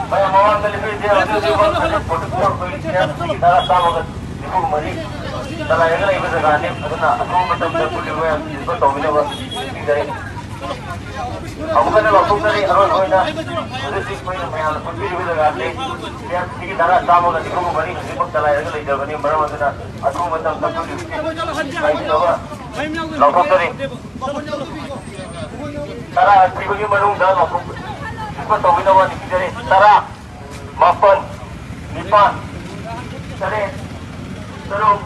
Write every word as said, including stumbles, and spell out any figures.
ꯃꯌꯥꯝ ꯃꯃꯥꯡꯗ ꯂꯦꯞꯄꯤꯔꯤꯁꯦ ꯍꯧꯖꯤꯛ ꯍꯧꯖꯤꯛ ꯋꯥꯟ ꯍꯟꯗ꯭ꯔꯦꯠ ꯐꯣꯔꯇꯤ ꯐꯣꯔ ꯑꯩꯈꯣꯏꯒꯤ ꯀꯦꯝꯞꯁꯤꯒꯤ ꯙꯔꯥ ꯆꯥꯝꯃꯒ ꯅꯤꯐꯨ ꯃꯔꯤ ꯆꯂꯥꯏꯔꯒ ꯂꯩꯕ ꯖꯒꯥꯅꯤ꯫ ꯑꯗꯨꯅ ꯑꯊꯨꯕ ꯃꯇꯝꯗ ꯄꯨꯜꯂꯤꯕ ꯃꯌꯥꯝ ꯁꯤꯟꯕ ꯇꯧꯕꯤꯅꯕ ꯅꯤꯡꯁꯤꯡꯖꯔꯤ꯫ ꯑꯃꯨꯛ ꯍꯟꯅ ꯂꯥꯎꯊꯣꯛꯆꯔꯤ꯫ ꯑꯔꯣꯏꯕ ꯑꯣꯏꯅ ꯍꯧꯖꯤꯛ ꯍꯧꯖꯤꯛ ꯑꯩꯈꯣꯏꯅ ꯃꯌꯥꯝꯅ ꯄꯨꯟꯕꯤꯔꯤꯕ ꯖꯒꯥꯁꯤ ꯀꯦꯝꯞꯁꯤꯒꯤ ꯙꯔꯥ ꯆꯥꯝꯃꯒ ꯅꯤꯐꯨ ꯃꯔꯤ ꯍꯧꯖꯤꯛꯃꯛ ꯆꯂꯥꯏꯔꯒ ꯂꯩꯖꯕꯅꯤ꯫ ꯃꯔꯝ ꯑꯗꯨꯅ ꯑꯊꯨꯕ ꯃꯇꯝꯗ ꯄꯨꯜꯂꯤꯕꯁꯤ ꯉꯥꯏꯕꯤꯅꯕ ꯂꯥꯎꯊꯣꯛꯆꯔꯤ꯫ ꯇꯔꯥ ꯁꯤꯕꯒꯤ ꯃꯅꯨꯡꯗ ꯂꯧꯊꯣꯛꯄ ꯇꯧꯕꯤꯅꯕ ꯅꯤꯡꯁꯤꯡꯖꯔꯤ꯫ ꯇꯔꯥ, ꯃꯥꯄꯟ, ꯅꯤꯄꯥꯟ, ꯇꯔꯦꯠ, ꯇꯔꯨꯛ,